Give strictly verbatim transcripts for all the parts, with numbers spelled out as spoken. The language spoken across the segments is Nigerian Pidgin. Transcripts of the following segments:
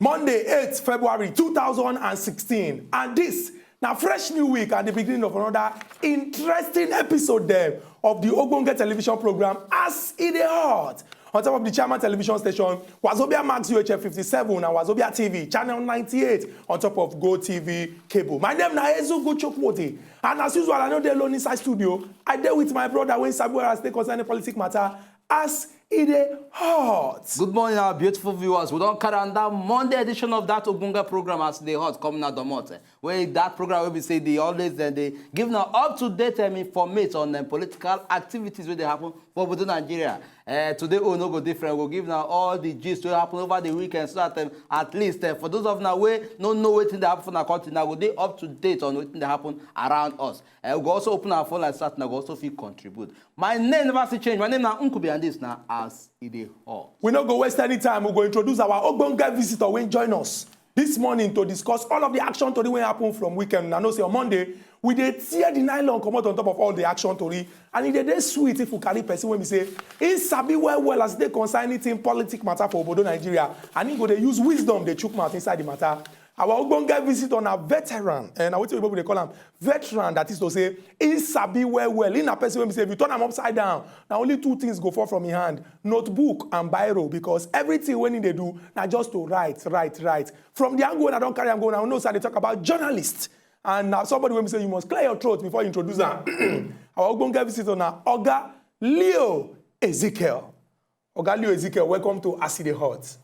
Monday, eighth February two thousand and sixteen, and this na fresh new week and the beginning of another interesting episode dem of the ogbonge television program As E Dey Hot on top of the Chairman Television Station, Wazobia Max U H F fifty-seven and Wazobia T V channel ninety-eight on top of Go T V cable. My name na Ezugu Chukwudi, and as usual, I no dey alone inside studio. I dey with my brother wey sabi well as take concern the politic matter. As E Dey Hot. Good morning, our beautiful viewers. We don carry another Monday edition of that ogbonge program As E Dey Hot coming out the month. Where that program wey be say dey always dem dey give na up to date um, informate on um, political activities wey dey happen for obodo Nigeria. Uh, today own no go different. We go give na all the gist wey happen over the weekend so that um, at least uh, for those of na wey no know wetin dey happen for na country, na go dey up to date on wetin dey happen around us. Uh, we go also open our phone line so that na go also fit contribute. My name never still change. My name na Nkubi and this na As E Dey Hot. We no go waste any time. We go introduce our ogbonge visitor wey join us this morning to discuss all of the action tori wey happen from weekend. Una know say on Monday, we dey tear the nylon comot on top of all the action tori, and e dey dey sweet if we carry person wey be say he sabi well well as e dey concern anything politic matter for obodo Nigeria, and he go dey use wisdom dey chook mouth inside the matter. Our ogbonge visitor na veteran, and na wetin oyibo dey call am, veteran, that is to say, he sabi well well. He na person wey be say if you turn am upside down, na only two things go fall from him hand: notebook and biro, because everything wey he dey do na just to write, write, write. From the angle wey I don carry am go, una know say I dey talk about journalist, and na somebody wey be say you must clear your throat before you introduce am. Our ogbonge visitor na Oga Leo Ezekiel. Oga Leo Ezekiel, welcome to As E Dey Hot.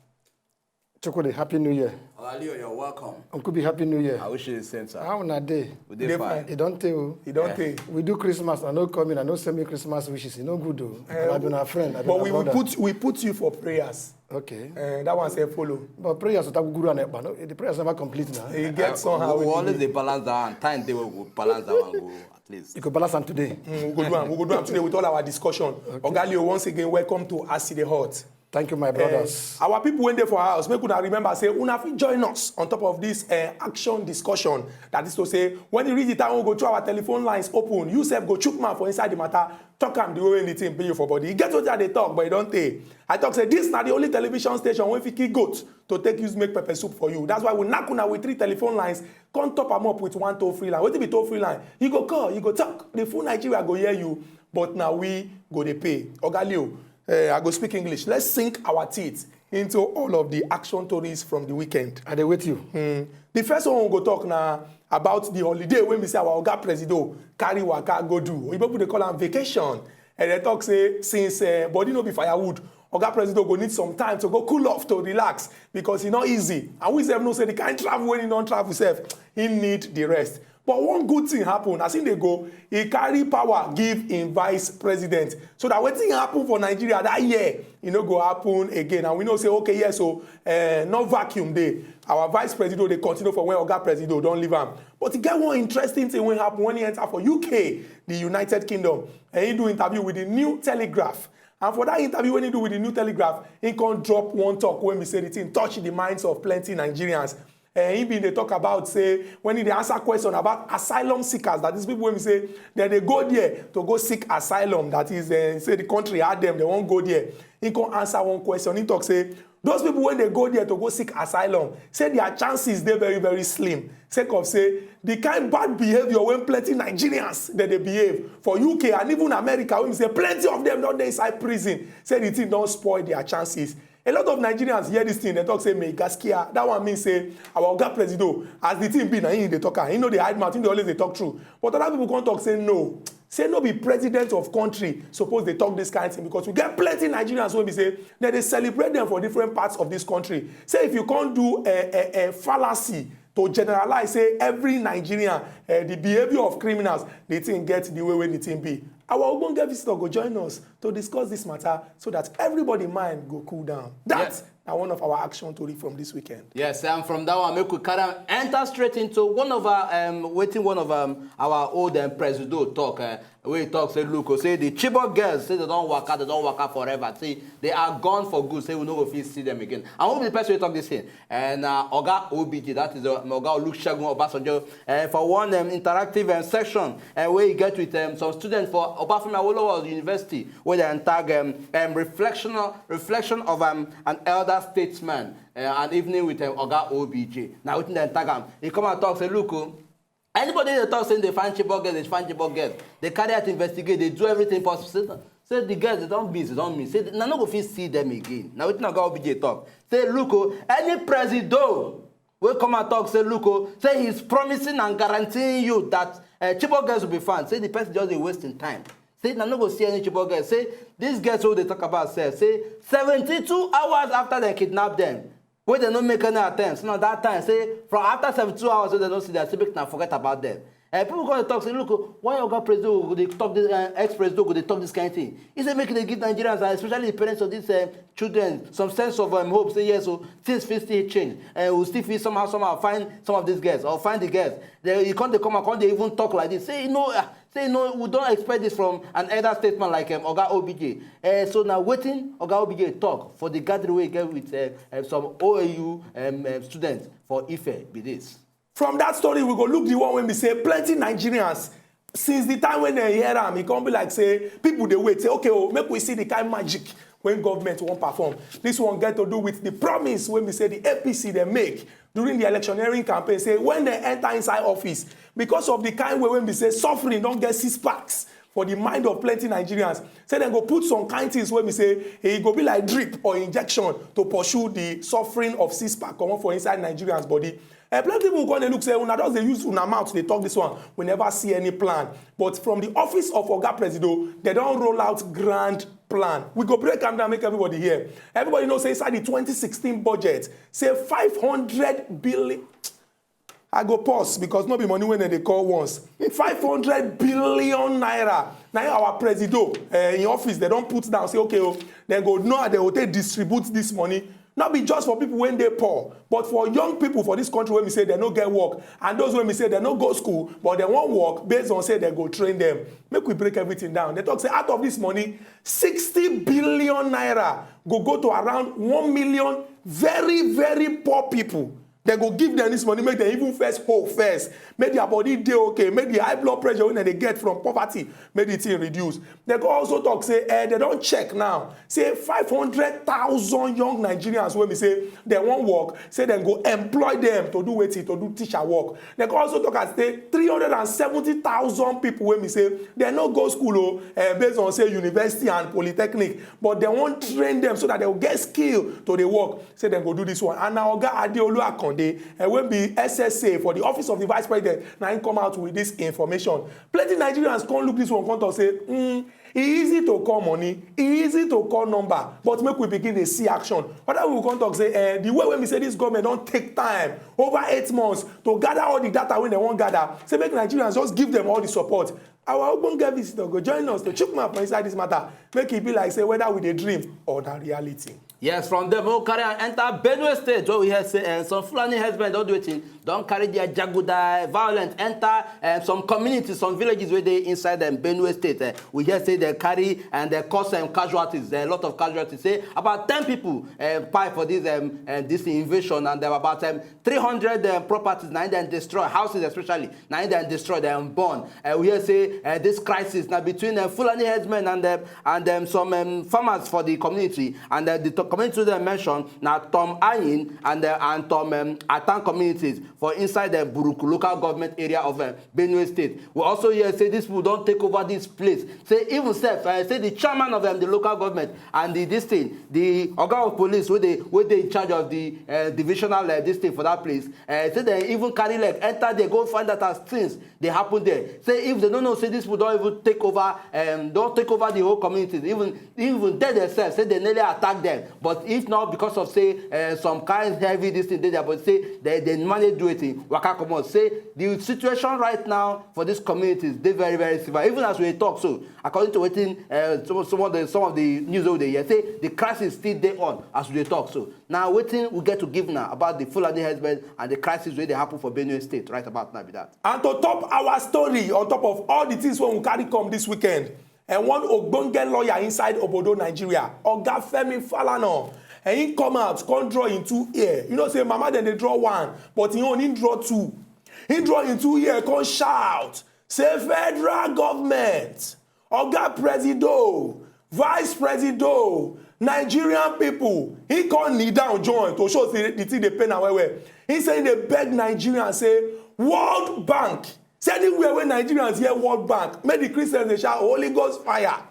Chukwudi, Happy New Year. Oga Leo, you're welcome. Nkubi, Happy New Year. I wish you the same, sir. How una dey? We Dey dey fine. Fine. E don tey o. E don tey. We do Christmas, I no come in, I no send me Christmas wishes. E no good o. Eh, I be una friend, I be But una we will brother. put we put you for prayers. Okay. Uh, that one say follow. But prayers without guru and ekpa, no? The prayers never complete now. E get somehow we, we we always dey- dey balance that one. Time dey we go balance that one go at least. You go balance am today. Mm, we go do am. We go do am today with all our discussion. Oga Leo, once again, welcome to As E Dey Hot. Thank you, my brothers. Eh, our people wey dey for house, make una remember say una fit join us on top of this uh, action discussion. That is to say, when e reach the time we go through our telephone lines open, you sef go chook mouth for inside the matter, talk am the way wey the thing be you for body. E get wetin I dey talk, but e don tey. I talk say this na the only television station wey fit kill goat to take use make pepper soup for you. That's why we knack una with three telephone lines, come top am up with one toll free line. Wetin be toll free line? You go call, you go talk, the full Nigeria go hear you, but na we go dey pay. Oga Leo, uh, I go speak English. Let's sink our teeth into all of the action stories from the weekend. I dey wait you. Mm. The first one we go talk na about the holiday wey be say our Oga Presido carry waka go do. Oyibo people dey call am vacation. And they talk say since uh, body no be firewood, Oga Presido go need some time to go cool off, to relax, because e no easy. And we sef know say the kind travel wey he don travel sef, he need the rest. But one good thing happen. As he dey go, he carry power give him vice president, so that wetin happen for Nigeria that year, e no go happen again. And we know say, okay, yes, so uh, no vacuum dey. Our vice presido dey continue for when Oga Presido don leave am. But e get one interesting thing wey happen when he enter for U K, the United Kingdom, and he do interview with the New Telegraph. And for that interview wey he do with the New Telegraph, he come drop one talk wey be say the thing touch the minds of plenty Nigerians. Uh, he been dey talk about say when he dey answer question about asylum seekers, that is people wey be say dem dey go there to go seek asylum, that is uh, say the country had them, they wan go there. He come answer one question. He talk say those people wey dey go there to go seek asylum, say their chances dey very very slim, sake of say the kind bad behaviour wey plenty Nigerians dem dey behave for U K and even America, wey be say plenty of them don dey inside prison, say the thing don spoil their chances. A lot of Nigerians hear this thing, they talk say may gaskia. That one mean say our Oga Presido, as the thing be, na him dey talk am. He no dey hide mouth, he dey always dey talk true. But other people come talk say no, say no be president of country suppose dey talk this kind thing, because we get plenty Nigerians wey be say dem dey celebrate them for different parts of this country. Say if you come do a, a, a fallacy to generalize say every Nigerian, uh, the behaviour of criminals, the thing get the way wey the thing be. Our ogbonge visitor go join us to discuss this matter so that everybody mind go cool down. That Yeah. na one of our action tori from this weekend. Yes, and from that one, make we carry am enter straight into one of our um, wetin one of um, our old um, presido talk. Uh, Wey talk say, look, oh, say the Chibok girls, say they don't work out, they don't work out forever. Say they are gone for good. Say we no go fit see them again. And who be the person wey talk this thing? And uh, Oga O B J, that is uh, Oga Olusegun Obasanjo, uh, for one um, interactive um, section uh, where he get with um, some students for Obafemi Awolowo University, where they tag um, um, reflection, reflection of um, an elder statesman, uh, an evening with um, Oga O B J. Now, within the tag am, he come and talk, say, look, oh, anybody dey talk say they find Chibok girls, they find Chibok girls, they carry out investigate, they do everything possible. Say, say the girls, they don't miss, they don't miss. Say, na no go fit see them again. Now, wetin Oga O B J talk? Say, look, oh, any presido wey come and talk, say, look, oh, say he's promising and guaranteeing you that uh, Chibok girls will be found. Say the person just dey wasting time. Say, na no go see any Chibok girls. Say, these girls wey they talk about sef, say, seventy-two hours after they kidnap them, wey dem no make any attempt. So na that time, say, from after seventy-two hours wey dem no see their siblings, na forget about them. And people go dey talk say, look, oh, why Oga Presido go dey talk this, uh, ex-Presido go dey talk this kind of thing? He say make they give Nigerians, and especially the parents of these uh, children, some sense of um, hope. Say yes, so things fit still change, and we still fit somehow somehow find some of these girls or find the girls. They, you can't dey come and can't dey even talk like this. Say you know, uh, say no, we don't expect this from an elder statesman like um, Oga O B J. Uh, so now waiting Oga O B J talk for the gathering we get with uh, uh, some O A U um, um, students for Ife be this. From that story, we go look the one wey be say plenty Nigerians, since the time when they hear am, e come be like say people dey wait, say, okay, oh, make we see the kind magic when government wan perform. This one get to do with the promise wey be say the A P C dem make during the electioneering campaign, say when they enter inside office, because of the kind way wey be say suffering don get six packs for the mind of plenty Nigerians, say dem go put some kind things wey be say e go be like drip or injection to pursue the suffering of six pack comot for inside Nigerians body. And plenty people come dey look say una just dey use una mouth dey talk this one, we never see any plan. But from the office of Oga Presido, they don roll out grand plan. We go break am down, make everybody hear. Everybody know say inside the twenty sixteen budget, say five hundred billion, I go pause because no be money wey dem dey call once. Five hundred billion naira. Na im our presido uh, in office, they don put down, say, okay, oh, dem go know how dem go take distribute this money. Not be just for people wey dey poor, but for young people for this country wey be say dem no get work, and those wey be say dem no go school but dem wan work based on say dem go train them. Make we break everything down. They talk say out of this money, sixty billion naira go go to around one million very, very poor people. Dem go give them this money, make dem even first hope first, make their body dey okay, make the high blood pressure wey dem dey get from poverty, make the thing reduce. Dem go also talk say eh, dem don check now, say five hundred thousand young Nigerians wey be say dem wan work, say dem go employ them to do wetin, to do teacher work. Dem go also talk as say three hundred and seventy thousand people wey be say dem no go school o, eh, based on say university and polytechnic, but dem wan train them so that dem go get skill to dey work. Say dem go do this one. And na Oga Adeolu Akande, eh, wey be S S A for the office of the vice president, na im come out with this information. Plenty Nigerians come look this one, come talk say, mm, e easy to call money, e easy to call number, but make we begin dey see action. Other people come talk say, eh, the way wey be say this government don take time, over eight months, to gather all the data wey dem wan gather, say make Nigerians just give them all the support. Our ogbonge visitor go join us to chook mouth for inside this matter, make e be like say whether we dey dream or na reality. Yes, from there, we carry am enter Benue State, where we hear say uh, some Fulani herdsmen don do wetin, don carry their jaguda violence enter um, some communities, some villages wey dey inside um, Benue State. Uh, we hear say they carry and they cause um, casualties, a lot of casualties. Say about ten people uh, kpai for this um, uh, this invasion, and there were about um, three hundred um, properties na im dem destroy, houses especially, na im dem destroy, dem burn. Uh, we hear say uh, this crisis na between um, Fulani herdsmen and um, and um, some um, farmers for the community, and uh, the to- community dem mention na Tom Ayin and uh, and Tom um, Atan communities for inside the Buruku local government area of um, Benue State. We also hear say these people don take over this place. Say even sef, uh, say the chairman of um, the local government and the this thing, the oga of police wey dey wey dey in charge of the uh, divisional uh, this thing for that place, uh, say dem even carry leg enter there go find out as things dey happen there. Say if dem no know say these people don even take over, um, don take over the whole community, even even dem themselves say dem nearly attack them. But if not because of say uh, some kind heavy this thing dey there, but say they they manage do it, waka comot. Say the situation right now for these communities dey very very severe. Even as we dey talk so, according to wetin uh, some, some of the some of the news wey we dey hear, say the crisis still dey on as we dey talk so. Now wetin we get to give now about the Fulani herdsmen and the crisis wey dey happen for Benue State right about now be that. And to top our story, on top of all the things wey we carry come this weekend, and one ogbonge lawyer inside obodo Nigeria, Oga Femi Falana, and he come out come draw him two ear. You know say mama dem dey draw one, but he only draw two. He draw him two ear come shout say, "Federal government, Oga Presido, Vice Presido, Nigerian people." He come kneel down join to show say the thing dey pain am well well. He say he dey beg Nigerians say World Bank, say anywhere wey Nigerians hear World Bank, make the Christians dey shout Holy Ghost fire,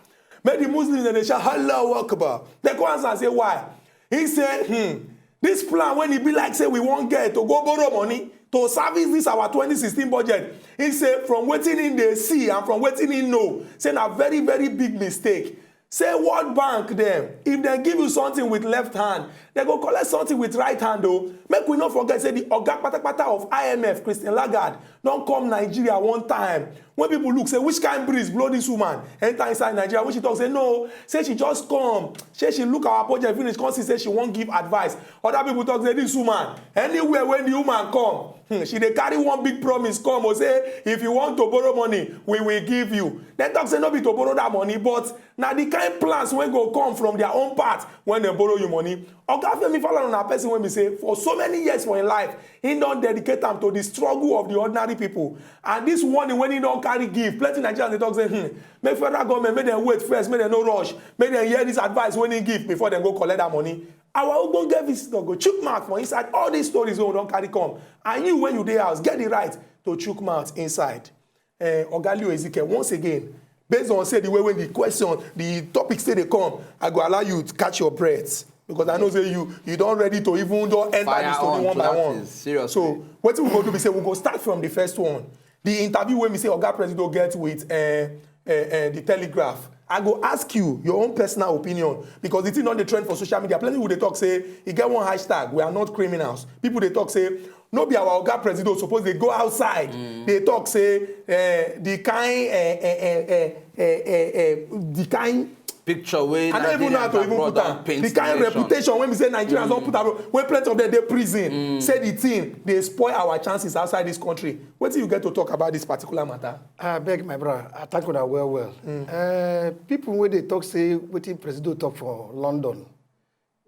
make the Muslims dem dey shout Allahu Akbar. Dem come ask am say why. He say, hmm, this plan wey e be like say we wan get to go borrow money to service this our twenty sixteen budget. He say from wetin he dey see and from wetin he know, say na very very big mistake. Say World Bank dem, if dem give you something with left hand, dem go collect something with right hand o. Make we no forget say the oga patapata of I M F, Christine Lagarde, don come Nigeria one time. When people look say which kind breeze blow this woman enter inside Nigeria, when she talk say no, say she just come, say she look our budget finish, come see say she wan give advice. Other people talk say this woman, anywhere when the woman come, hmm, she dey carry one big promise come o, say if you want to borrow money, we will give you. Dem talk say no be to borrow that money, but na the kind plans wey go come from their own part when dem borrow you money. Oga Femi Falana na person wey be say for so many years for im life, he don dedicate am to the struggle of the ordinary people. And this warning wey he don carry give, plenty Nigerians dey talk say, hmm, make federal government, make dem wait first, make dem no rush, make dem hear this advice wey he give before dem go collect that money. Our ogbonge visitor go chook mouth for inside all these stories wey we don carry come. And you, when you dey house, get the right to chook mouth inside. Uh, Oga Leo Ezekiel, once again, based on say the way when the question, the topic say they come, I go allow you to catch your breath. Because I know say you you don ready to even don enter the story one by one. So wetin we go do be say we go start from the first one. The interview wey be say Oga Presido get with uh, uh, uh, the Telegraph. I go ask you your own personal opinion because the thing don dey trend for social media. Plenty people dey talk say e get one hashtag, "We are not criminals." People dey talk say no be our Oga Presido suppose dey go outside dey talk say uh, the kind uh, uh, uh, uh, uh, uh, uh, the kind picture wey I don't even know how to even put am. The kind reputation wey be say Nigerians don put am, wey plenty of them dey prison, say the thing dey spoil our chances outside this country. Wetin you get to talk about this particular matter? I beg my brother, I thank una well well. Uh, people wey dey talk say wetin Presido talk for London,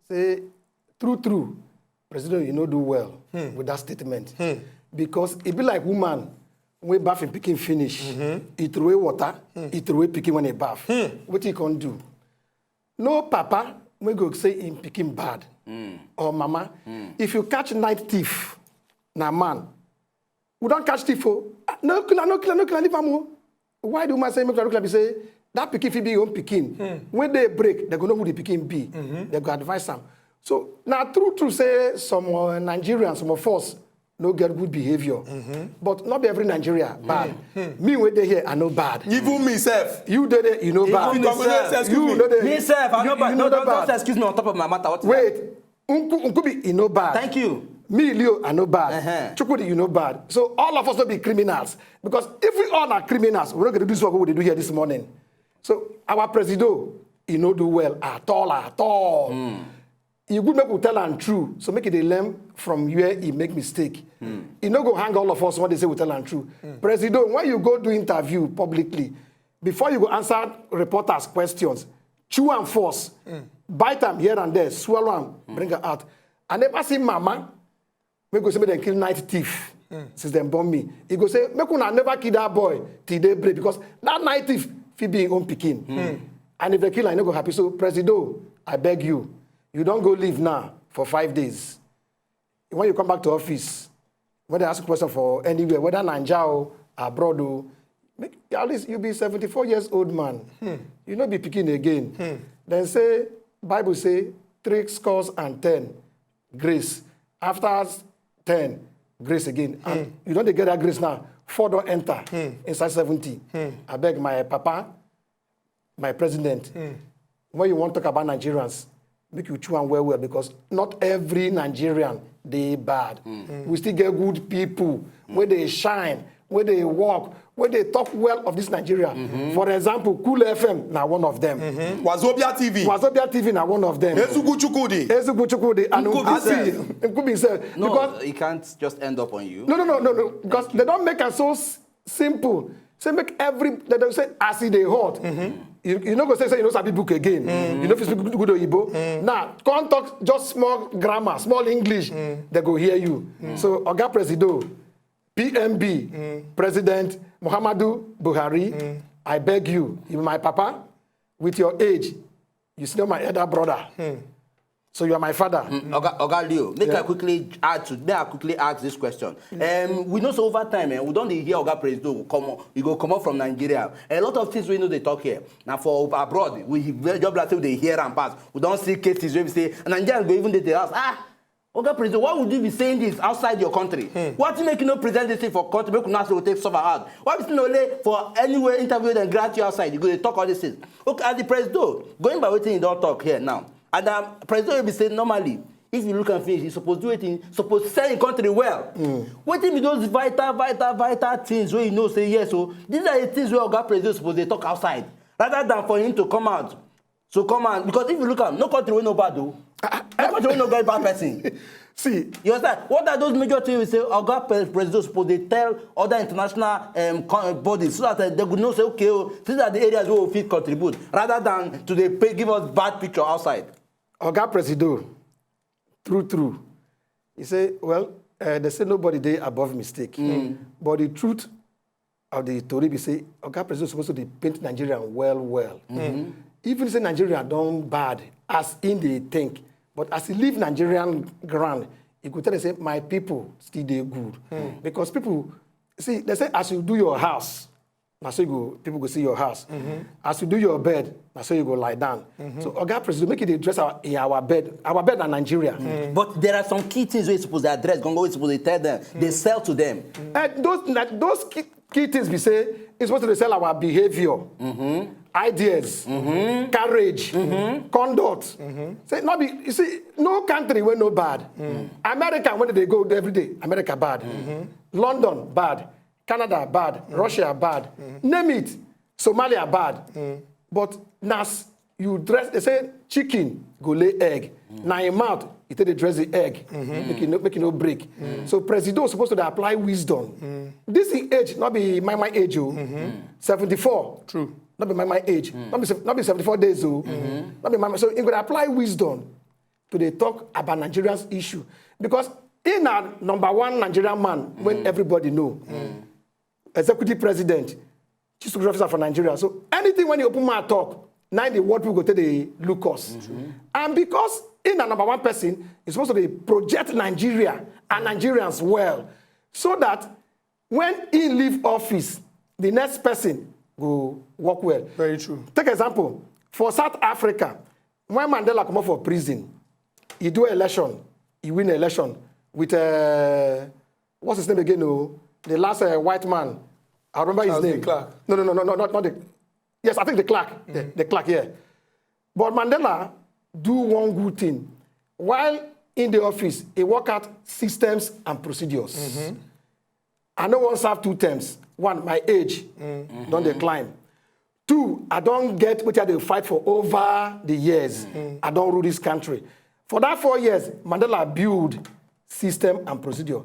say true true, Presido, you no do well with that statement because e be like woman wey baff im pikin finish, e throw away water, e throw away pikin when e baff. Wetin e come do? No papa wey go say im pikin bad or mama. If you catch night thief, na man. We don catch thief o. Ah, no kill am, no kill am, no kill am, leave am o. Why the woman say make una no kill am be say that pikin fit be your own pikin. When day break, dem go know who the pikin be. Dem go advise am. So na true true say some uh, Nigerians, some of us, no get good behaviour. But no be every Nigeria bad. Me wey dey here, I no bad. Even me sef. You dey there, you no bad. Even me sef. You dey there. Me sef, I no bad. No, don't, don't excuse me on top of my matter. What is that? Wait, Nku, Nkubi, you no bad. Thank you. Me, Leo, I no bad. Uh-huh. Chukwudi, you no bad. So all of us no be criminals. Because if we all are criminals, we no go do this work wey we dey do here this morning. So our Presido, he no do well at all, at all. E good make we tell am true, so make e dey learn from where e make mistake. E no go hang all of us when they say we tell am true. Presido, when you go do interview publicly, before you go answer reporters questions, chew am first, bite am here and there, swallow am, bring am out. I never see mama wey go say make dem kill night thief since dem born me. E go say make una never kill that boy till day break because that night thief fit be im own pikin. And if dem kill am, e no go happy. So Presido, I beg you, you don go leave now for five days. When you come back to office, when they ask you question for anywhere, whether Naija o, abroad o, make, at least you be seventy-four years old man. You no be pikin again. Then say, Bible say, three scores and ten, grace. After ten, grace again. And you don dey get that grace now. Four don enter inside seventy. I beg my papa, my president, when you wan talk about Nigerians, make you chew am well well, because not every Nigerian dey bad. We still get good people wey dey shine, wey dey work, wey dey talk well of this Nigeria. For example, Cool F M na one of them. Wazobia T V. Wazobia T V na one of them. Ezugwu Chukwudi. Ezugwu Chukwudi and Nkubi Nkubi sef. Nkubi sef. No, Because it can't just end up on you. No, no, no, no, no. Because they don't make it so s- simple. Say make every they don't say as e dey hot. You, you no go say say you no sabi book again. You no fit speak good oyibo. Now, come talk just small grammar, small English. They go hear you. So Oga Presido, P M B, President Muhammadu Buhari, I beg you, you be my papa, with your age, you still my elder brother. So you are my father. Oga, Oga Leo, make I quickly add to, may I quickly ask this question. Um, we know so over time, eh, we don't dey hear Oga Presido come on, you go come up from Nigeria. A lot of things we know they talk here. Now for abroad, we hear- just like say we dey hear and pass. We don't see cases where we say Nigerians go even dey the house. Ah, Oga Presido, why would you be saying this outside your country? What you make you no present this thing for country? Make you not take suffer out. Why be still only for anywhere interview then grant you outside? You go dey talk all these things. Okay, as the Presido, going by wetin you don't talk here now. And um, Presido will be saying normally, if you look and finish, you suppose do it in, suppose sell in country well. Wetin be those vital, vital, vital things where you know say yes, so these are the things where Oga Presido suppose dey talk outside rather than for him to come out. So come out because if you look at no country wey no bad o, no country wey no get bad person. See, You understand? What are those major things we say Oga Pre- Presido suppose dey tell other international um, co- bodies so that uh, they go know say okay, oh, these are the areas where we fit contribute rather than to dey pay, give us bad picture outside. Oga Presido, true, true. He say, well, uh, they say nobody dey above mistake. But the truth of the story be say, Oga Presido supposed to dey paint Nigeria well, well. Even say Nigeria don bad, as in they think. But as he leave Nigerian ground, he go tell them say, my people still dey good. Because people, see, they say as you do your house, na so you go, people go see your house. As you do your bed, na so you go lie down. So Oga Presido, make it dey dress our, in our bed. Our bed na Nigeria. But there are some key things wey you suppose dey address, Gongo, wey you suppose dey tell them, they sell to them. And those na, those key, key things we say is supposed to sell our behavior, ideas, courage, conduct. Say not be you see no country wey no bad. America when they go every day, America bad. London bad. Canada bad. Russia bad. Name it. Somalia bad. But nas you dress they say chicken go lay egg. Na im mouth you take dey dress the egg. Make e no make e no break. So Presido suppose to dey apply wisdom. This is age, not be my my age o. Seventy-four. True. Not be my my age. Not be se- not be seventy-four days o. Not be my my so he go dey apply wisdom to dey talk about Nigeria's issue because he na number one Nigerian man when everybody know. Executive president, chief security officer for Nigeria. So anything when he open mouth talk, now the world people go take dey look us. And because he na number one person, he's supposed to dey project Nigeria and Nigerians well, so that when he leave office, the next person go work well. Very true. Take example for South Africa, when Mandela come out for prison, he do election, he win election with uh, what's his name again? Oh, the last uh, white man. I remember his Charles de name. Klerk. No, no, no, no, no, not, not the. Yes, I think the clerk. The, the clerk, yeah. But Mandela do one good thing. While in the office, he work out systems and procedures. I no wan serve two terms. One, my age don dey climb. Two, I don get wetin I dey fight for over the years. I don rule this country. For that four years, Mandela build system and procedure.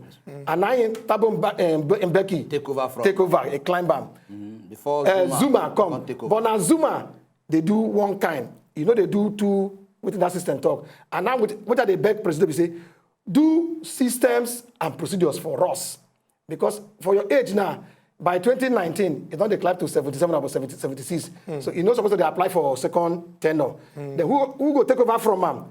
And now in Thabo Mba- eh, Mbe- Mbeki Take over from. take over, he climb am. Before Uh, Zuma, Zuma come. Take over. But now Zuma, they do one kind. You know they do two within that system talk. And now with what they beg president, we say, do systems and procedures for us. Because for your age now, by twenty nineteen, it don dey climb to seventy-seven or seventy, seventy-six. So you know supposed to dey apply for second tenure. Then who, who go take over from am?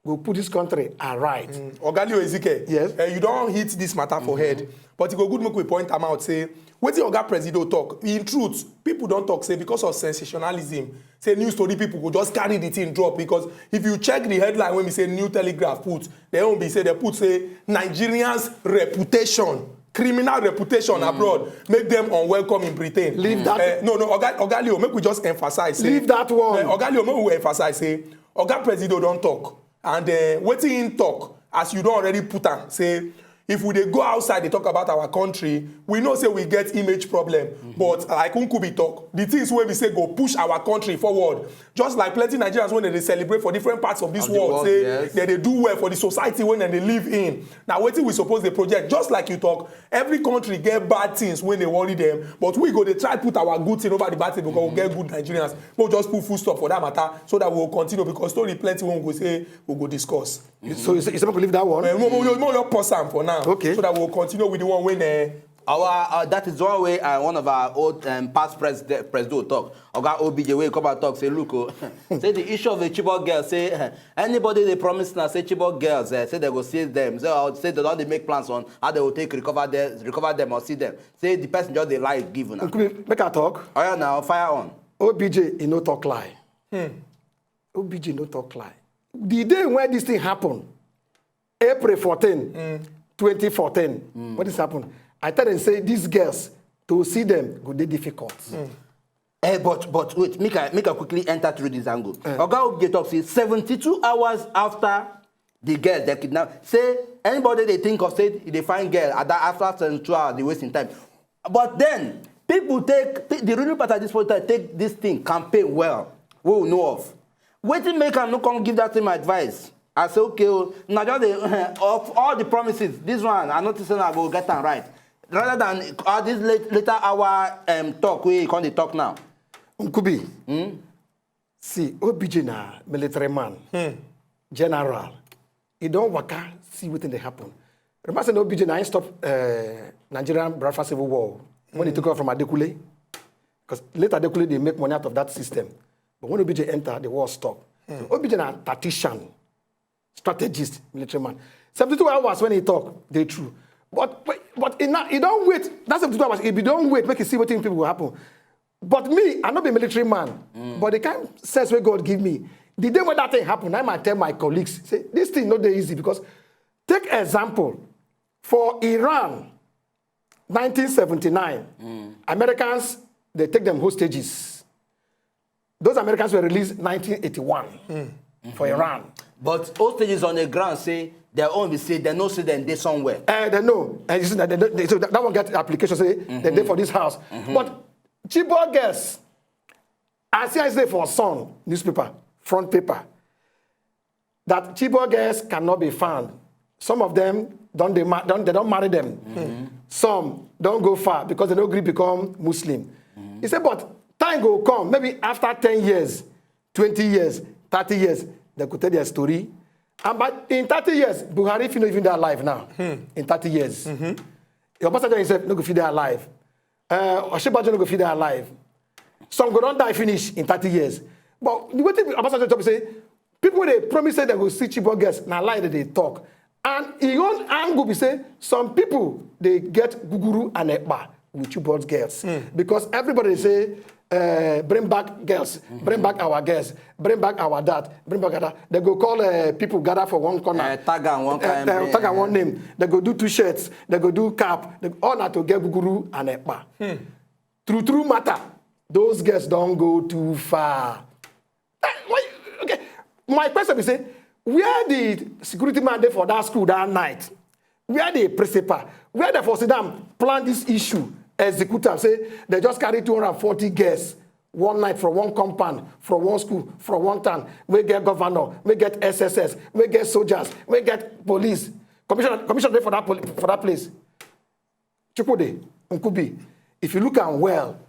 Go put this country aright. Oga Leo Ezike, Yes. eh, you don hit this matter for head, but e go good make we point am out say wetin Oga Presido talk. In truth, people don talk say because of sensationalism, say news story people go just carry the thing drop because if you check the headline when we say New Telegraph put, they won't be say they put say Nigerians reputation, criminal reputation abroad make them unwelcome in Britain. Leave that- Eh, no, no, Oga, Oga Leo, make we just emphasize. Say, Leave that one. Eh, Oga Leo, make we emphasize say Oga Presido don talk, and uh, wetin him talk, as you don already put am, say if we dey go outside dey talk about our country, we know say we get image problem. But like Nkubi talk, the things wey be say go push our country forward, just like plenty Nigerians wey dem dey celebrate for different parts of this Of the world, world, say yes. dem dey do well for the society wey dem dey live in. Na wetin we suppose dey project. Just like you talk, every country get bad things wey dey worry them, but we go dey try put our good thing over the bad thing because we get good Nigerians. We just put full stop for that matter so that we will continue, because story plenty wey we go say we go discuss. So you say, you say make we leave that one? Uh, mo mo mo just pause am for now. Okay. So that we will continue with the one wey uh, Our uh, that is one way uh, one of our old um, past president Presido talk. Oga O B J wey come and talk say look oh, say the issue of the Chibok girls, say uh, anybody dey promise now say Chibok girls uh, say they go see them, say uh, say they don dey make plans on how they go take recover them, recover them or see them. Say the person just dey lie give una. Nkubi, make I talk. Oya now, fire on. O B J, he no talk lie. O B J no talk lie. The day when this thing happen, April fourteen, twenty fourteen, when this happen, I tell them say these girls, to see them go dey difficult. Eh, but but wait, make I make I quickly enter through this angle. Oga O B J talk say seventy-two hours after the girls they kidnap, say anybody they think of say they find girl at that after seventy-two hours, they wasting time. But then people take pe- the ruling party at this point in time take this thing campaign well. We will know of. Wetin make am no come give that same advice? I say okay, oh, na just the of all the promises, this one I notice say I go get am right. Rather than all this late, later hour um, talk wey you come dey talk now. Nkubi, see, O B J na military man, general. He don waka, see wetin dey happen. Remember say O B J na him stop uh, Nigerian Biafra civil war when he took over from Adekunle. Because later Adekunle dey make money out of that system. But when O B J enter, the war stop. So O B J na tactician, strategist, military man. Seventy-two hours when he talk, dey true. But but but he, na, he don wait. That seventy-two hours, he be don wait, make he see wetin people go happen. But me, I no be military man. But the kind sense wey God give me, the day when that thing happen, I might tell my colleagues, say, this thing no dey easy because take example, for Iran, nineteen seventy-nine, Americans, they take them hostages. Those Americans were released nineteen eighty-one for Iran. But hostages on the ground say their own be say they know say dem dey somewhere. Uh, they know. And you see that, they, they, so that, that one get application say they dey for this house. But Chibok girls, I see I say for Sun newspaper, front paper, that Chibok girls cannot be found. Some of them don't they, ma- don't, they don't marry them. Some don't go far because they don't agree become Muslim. He said, but time go come, maybe after ten years, twenty years, thirty years, they could tell their story. And but in thirty years, Buhari fit no even dey alive now. In thirty years. Obasanjo himself no go fit dey alive. Uh, Osinbajo no go fit dey alive. Some go don die finish in thirty years. But the way thing Obasanjo talk be say, people wey dey promise say they go see Chibok girls, na lie they dey talk. And e own angle be say, some people dey get guguru and ekpa with Chibok girls. Because everybody dey say, uh, bring back girls, bring back our girls, bring back our that, bring back that. They go call uh, people gather for one corner. Uh, tag am one Uh, kind uh, name. Tag am one name. They go do two shirts. They go do cap. They, all na to get guguru and ekpa. True, true matter. Those girls don't go too far. Eh, why, okay. My question is say, where the security man dey for that school that night? Where the principal? Where the for sit down plan this issue? Execute am. Say they just carry two hundred forty girls one night from one compound, from one school, from one town. We get governor, we get S S S, we get soldiers, we get police. Commissioner, commissioner dey for that poli- for that place. Chukwudi, Nkubi, if you look am well,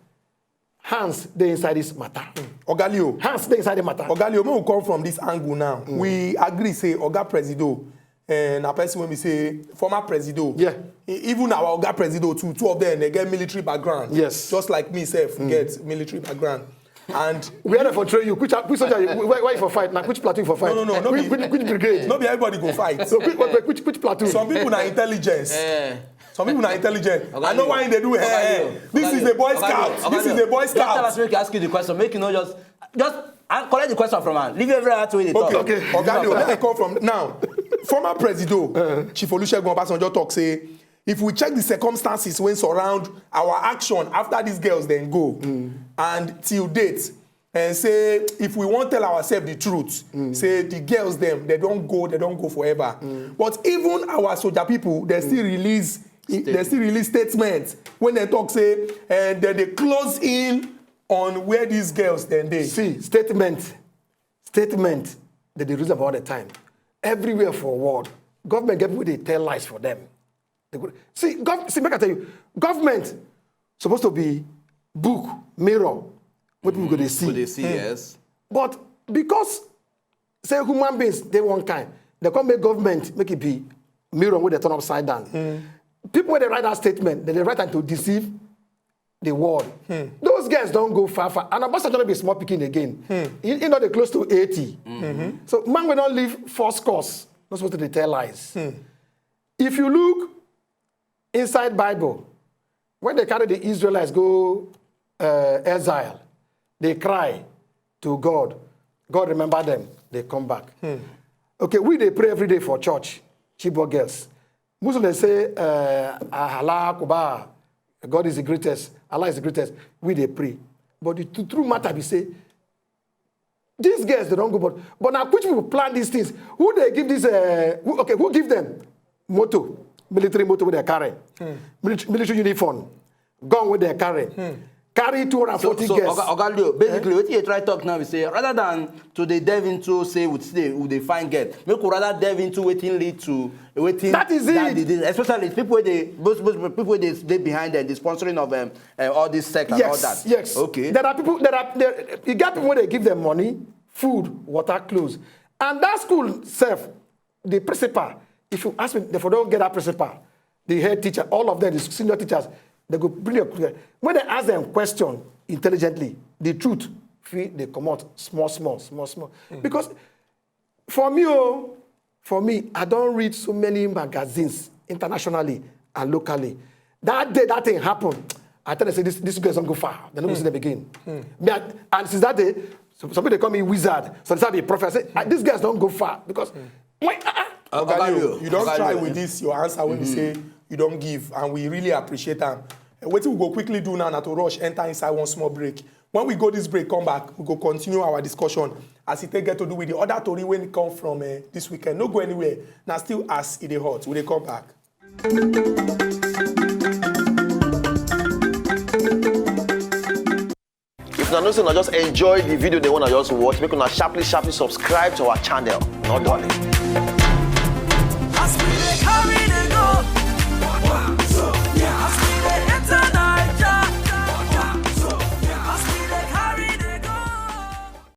hands dey inside this matter. Oga Leo. Hands dey inside the matter. Oga Leo, make we come from this angle now. We agree say Oga Presido, eh, na person wey be say former Presido. Yeah. E- even our Oga Presido too, two of them they get military background. Yes. Just like me self get military background. And Where they for train you? Which which soldier? You, where, where you for fight? Now which platoon for fight? No, no, no, no Which, be- which, which brigade? No be everybody go fight. So which, which, which, which platoon? Some people na intelligence. Eh. Some people na intelligence. Oga I know Leo. why they do. Oga Hey, Leo. this Oga is Leo. a Boy Oga Leo. Scout. Oga This Leo. is a Boy Just tell Scout. us make you ask you the question. Make you know just just and collect the question from am. Leave every other way they talk. Okay, okay. Oga Leo, let me come from now. Former Presido Chief Olusegun Obasanjo talk say if we check the circumstances when surround our action after these girls then go and till date, And say, if we wan tell ourselves the truth, say the girls dem, they don go, they don go forever. But even our soldier people, they still release, they still release statements when they talk say, and then they close in on where these girls dem dey. See, statement, statement, that they reason all the time. Everywhere for world, government get people dey tell lies for them. They go, see, gov, see, make I tell you, government supposed to be book, mirror, what people go dey see. Go dey see, yes. But because say human beings dey one kind, they come make government make it be mirror wey dey turn upside down. People wey dey write that statement, they dey write am to deceive the world. Those girls don go far, far. And Obasanjo no be small pikin again. He, he no dey close to eighty. So man wey don leave first course, no suppose to dey tell lies. If you look inside Bible, when they carry the Israelites go uh, exile, they cry to God. God remember them, they come back. Okay, we dey pray every day for church, Chibok girls. Muslim dey say, uh, "Allah Akbar, God is the greatest, Allah is the greatest." We dey pray. But the tru-, true matter be say, these girls, they don go, but, but na which people plan these things? Who dey give this, uh, who, okay, who give them motor, military motor wey they carry, military, military uniform, gun wey they carry, carry two hundred forty So, girls? Oga, Oga Leo, basically, wetin you try talk now is say, rather than to dey delve into say we dey, we dey find girl, make we rather delve into wetin lead to wetin That is it. Especially people wey dey, most, most people wey dey, dey behind them, the sponsoring of um, uh, all this sect and all Yes, that. Yes. Okay. There are people, there are, there, you get people wey dey give them money, food, water, clothes. And that school sef, the principal, if you ask me, they for don get that principal, the head teacher, all of them, the senior teachers, they go bring a, when they ask them question intelligently, the truth fit dey comot small, small, small, small. Because for me, oh, for me, I don read so many magazines internationally and locally. That day that thing happen, I tell them say this, this girls don go far. They no go see them again. Me, I, and since that day, some, some people dey call me wizard. Some say I be prophet. I say, "Ah, these girls don go far because when, ah, ah." Oga Leo, You don Oga try Leo. With this your answer when you say you don give, and we really appreciate am. And wetin we go quickly do now na to rush enter inside one small break. When we go this break, come back, we go continue our discussion as e take get to do with the other tori wey come from uh, this weekend. No go anywhere. Na still as e dey hot. We dey come back. If una know say una just enjoy the video, the one I just watch, make una sharply, sharply subscribe to our channel. No darling. As we dey